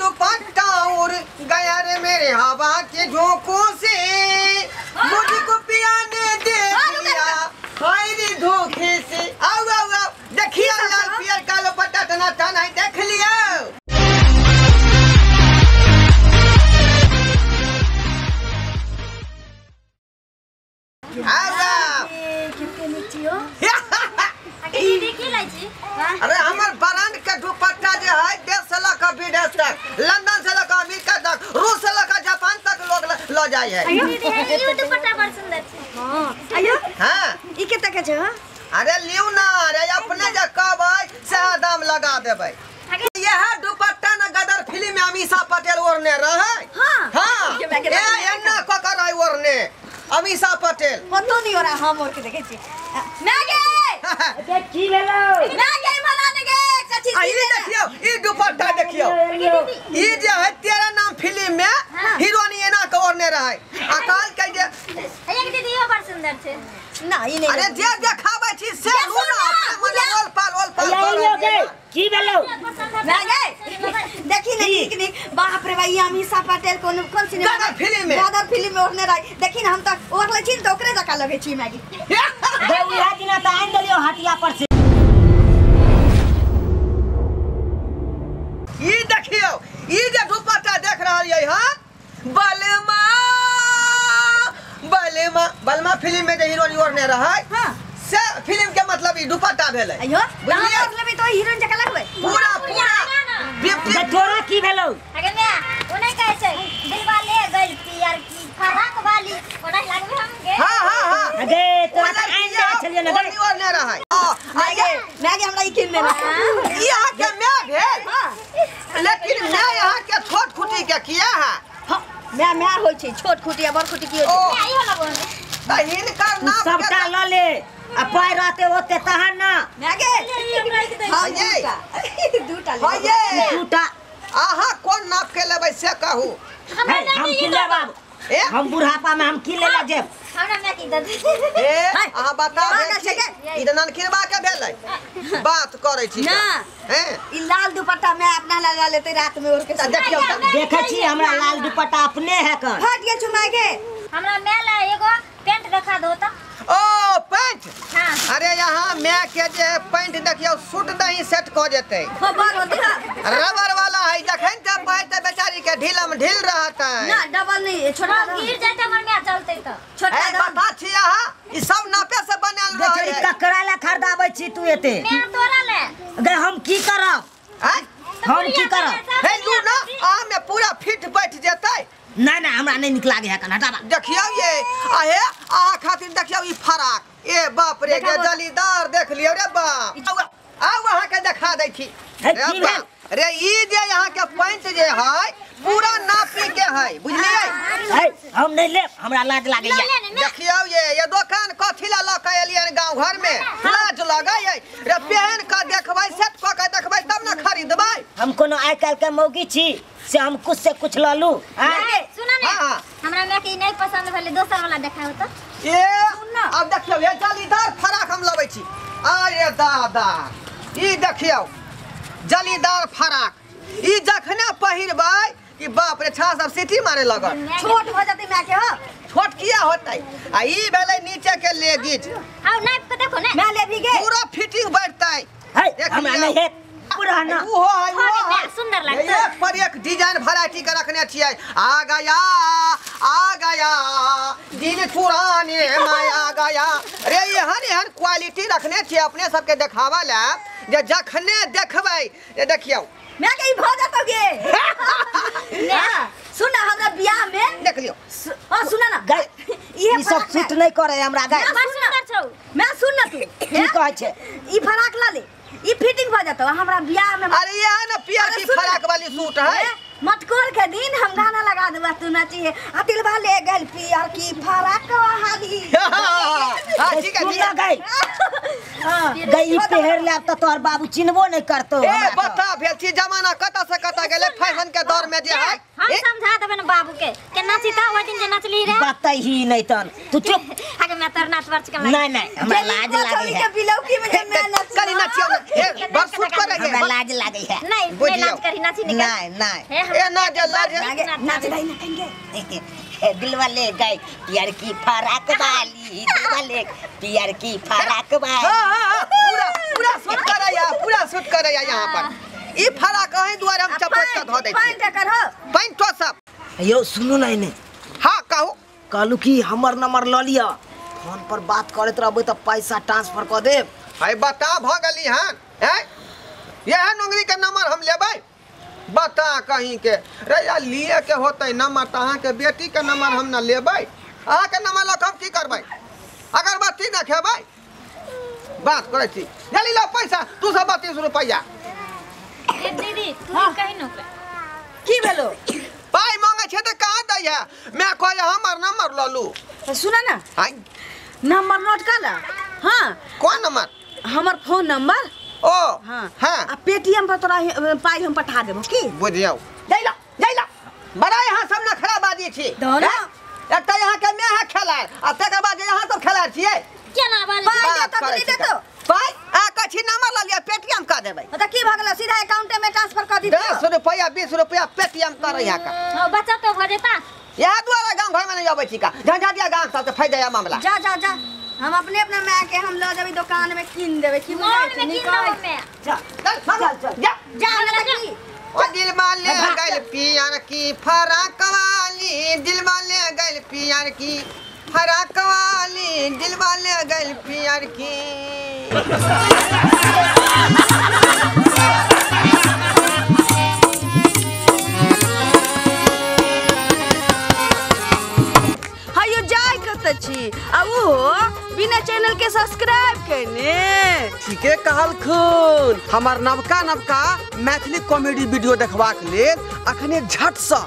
दुपट्टा उड़ गया रे मेरे हवा के झोंकों से, मुझको पिया ने देख लिया हाय रे धोखे से। आओ आओ आओ देखिए लाल पियर का दुपट्टा तना तन है, देख लिया। अरे हमर ब्रांड के दुपट्टा जे है देश से लक विदेश तक, लंदन से लक अमेरिका तक, रूस से लक जापान तक लोग ल जाय है। ई दुपट्टा बड़ सुंदर छै। हां आयो हां ई कते के छै? अरे लिउ ना, अरे अपने जे कहबै से दाम लगा देबै। यह दुपट्टा न गदर फिल्म में अमीषा पटेल ओढ़ने रहे। हां हां ए एन्ना क क रहे ओढ़ने अमीषा पटेल। पतो नहीं हो रहा हम और के देखे छी। मैं गे अरे की भेलो? मैं गे मनाने गे कछि। ई देखियो ई दुपट्टा देखियो, ई जे है तेरा नाम फिल्म में हीरोइन एना के ओढ़ने रहे। अकाल के जे एक दीदी इहो बड़ सुंदर छै ना। ई नहीं अरे जे देखाबै छी से लू ना अपने मने ओल पाल ओल पाल। आइयो गे की भेलो? मैं गे देखी नहीं नीक नीक। बाप रे भाई अमीषा पटेल कोन कोन सिनेमा गदर फिल्म में, गदर फिल्म में ओढ़ने रहे। देखी ना हम त ओढ़ले छी त ओकरे जका लगे छी मैगी। गे उहा दिना त आनि देलियो हटिया पर से। ई देखियो ई जे दुपट्टा देख रहल यै हां, बलमा बलमा बलमा फिल्म में जे हीरोइन ओढ़ने रहे। हां से फिल्म के मतलब ई दुपट्टा भेलै। अयो बुझलियै लेबै तो हीरोइन जका लगबै पूरा पूरा। गे तोरा की भेलो? अगे मैं ओ नहीं कहै छै दिलवा ले गइल पियर की फराक वाली ओना लागबे हम गे। हां हां हां अगे तोरा त आनि दे छलियो न गे ओढ़ने रहे। आगे मैं गे हमरा ई किन देना। ई अहाँ के मैं भेल। हां लेकिन मैं यहाँ के छोट खुटी के किया है? हां मैं मैं होय छै छोट खुटी आ बड़ खुटी की होय छै? मैं इहो लगो त हिनकर नाम सबटा ल ले आ पाय रहते ओते तहन ना। मैं गे हां ये दूटा हां ये दूटा। अहाँ कोन नाप के लेबै से कहू। हम की लेब? हम बुढ़ापा में हम की लेला जेब? हमरा मैं की दे ए अहाँ बता दे ई त ननखिरबा के भेलै बात करै छी ना। हैं ई लाल दुपट्टा मैं अपना लगा लेते रात में ओढ़ के। देखियो देखै छी हमरा लाल दुपट्टा अपने है कन फट गेल छु my गे। हमरा मैं ला एगो पैंट देखा दो त। ओ पैंट? हां अरे यहाँ मैं के जे पैंट देखियो सूट दही सेट क जेतै। खबर होती है रबर वाला है जखन त पैंट बेचारी के ढीलम ढील रहत है ना। डबल नहीं छोटा गिर जाते हमर मैं चलते त छोटा ए बता छी अहाँ ई सब नापे से बनल रहै। बेचारी ककरा ला खरीदाबै छी तू एते? मैं तोरा ले गे हम की करब? हैं हम की करब? हे लू ना आ में पूरा फिट बैठ जेतै। ना ना हमरा नहीं निक लागे है कन हटाबा। देखियो ये आहे आ खातिर देखियो ई फराक ए बाप रे के जलीदार देख लियो रे बाप। आउ अहाँ के देखा दै छी रे ई जे यहाँ के पैंट जे है पूरा नापी के है बुझलियै? है हम नहीं लेब हमरा लाज लागैया। देखियो ये दोकान कथी ला ल के एलियन गांव घर में लाज लगै रे। पहन के देखबै सेट क के देखबै तब ना खरीदबै। हम कोनो आइ काल्हि के मौगी छी से हम कुछ से कुछ ल लू। सुन ने हमरा मैं के नहीं पसंद भेलै दोसर वाला देखाउ त। ए अब देखियो ये जालीदार फराक हम लबै छी। अरे दादा ई देखियो जालीदार फराक ई जखने पहिरबै कि बाप रे छा सब सीटी मारे लगत। छोट भ जतै my के। हो छोट किया होतै? आ ई भेलै नीचे के लेगिज। आउ नाप के देखो ने मैं लेबी गे पूरा फिटिंग बैठतै। है हमरा नहीं है पूरा ना। ओहो है ओहो है सुंदर लगतै। एक पर एक डिजाइन वैरायटी के रखने छियै। आ गया दिन पुराने में आ गया रे। एहन एहन क्वालिटी रखने छियै अपने सबके देखावा ला जे जखने देखबै ये देखियौ मैं के ई भ जतौ गे। सुन ना हमरा बियाह में देख लियो। हां सुन ना गई ई सब सूट नहीं करे हमरा गई। सुंदर छौ मैं सुन ना तू की कहै छै? ई फराक ला ले ई फिटिंग भ जतौ हमरा बियाह में। अरे ये है ना पियर की फराक वाली सूट है। मटकोर के दिन हम गाना लगा देबा तू नाची है आ तिलवा ले गेल पियर की फराक वाली। हां ठीक है ठीक है गई। हां गई पहर ले त तोहर बाबू चिन्हबो नहीं करतो। ए बता भेल छी जमाना कत से कत गेलै फैशन के दौर में जे है। हम समझा देबै न बाबू के के नाची त ओइ दिन जे नाचली रे बताही नहीं तन तू चुप। आगे मैं तोर नाच वर्च के नहीं नहीं हमरा लाज लागे है के बिलौकी में जे मैं नाच कनी नाचियो ना हे बरसूत करे हमरा लाज लागे है। नहीं नहीं लाज करी नाची नहीं नहीं नहीं ए ना जे लाज नाच दई ना कहेंगे। दिलवा ले गए पियर की फराक वाली दिलवा ले पियर की फराक वाली। हां हां पूरा पूरा सूट करैया पूरा सूट करैया यहां पर ई फराक अहीं दुआरे हम चपट के धो दै छी। पैंट कर हो पैंटो सब यो सुनू नहीं ने। हां कहू कहलू कि हमर नंबर ल लिया फोन पर बात करैत रहबै त पैसा ट्रांसफर क देब। हाय बता भ गेली हन हैं यह नोंगरी के नंबर हम लेबै बता कहीं के रे या लिए के होतै नंबर त अहाँ के बेटी के नंबर हम न लेबै अहाँ के नंबर ल के हम की करबै अगरबत्ती देखेबै बात करै छी जल्दी लो पैसा तू सब 32 रुपैया। ए दीदी तू कहीं न की भेलो पाई मांगे छे त कहाँ दै है मैं कहे हमर नंबर ल लू। सुना ना हां नंबर नोट कर ला। हां कौन नंबर? हमर फोन नंबर। ओ हां हां आ पेटीएम पर तोरा पाई हम पठा देबो की बुझियौ जइला जइला बड़ा यहाँ सब न खराबाजी छी दो ना एकटा यहाँ के मैं है खेलार आ तकर बाद यहाँ सब खेलार छियै केना बाल पाई दे तो नहीं देतो पाई आ कछि नंबर ल लिया पेटीएम कर देबै। त की भ गेलो सीधा अकाउंट में ट्रांसफर कर दी 10 रुपैया 20 रुपैया पेटीएम कर यहाँ का। हां बच्चा तो भ जेता यह दुआरे गांव घर में नहीं आबै छी का झंझटिया गांव सब से फैल जाय मामला। जा जा जा हम अपने अपना मां के हम ल जेबै दुकान में किन देबै की मॉल में किन देबै मैं जा चल चल चल जा जा ना की ओ दिलवा ले गइल पियर की फराक वाली दिलवा ले गइल पियर की फराक वाली दिलवा ले गइल पियर की। हायो जाय कत छी आ उ बिना चैनल के सब्सक्राइब केने ठीके कहलखुन। हमर नवका नवका मैथिली कॉमेडी वीडियो देखबाक लेल अखने झट से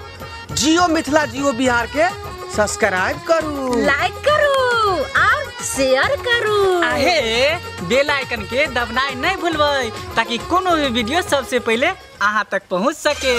जियो मिथिला जियो बिहार के सब्सक्राइब करू, लाइक करू और शेयर करू। आहे बेल आइकन के दबनाई नहीं भूलबै ताकि कोनो भी वीडियो सबसे पहले अहाँ तक पहुँच सके।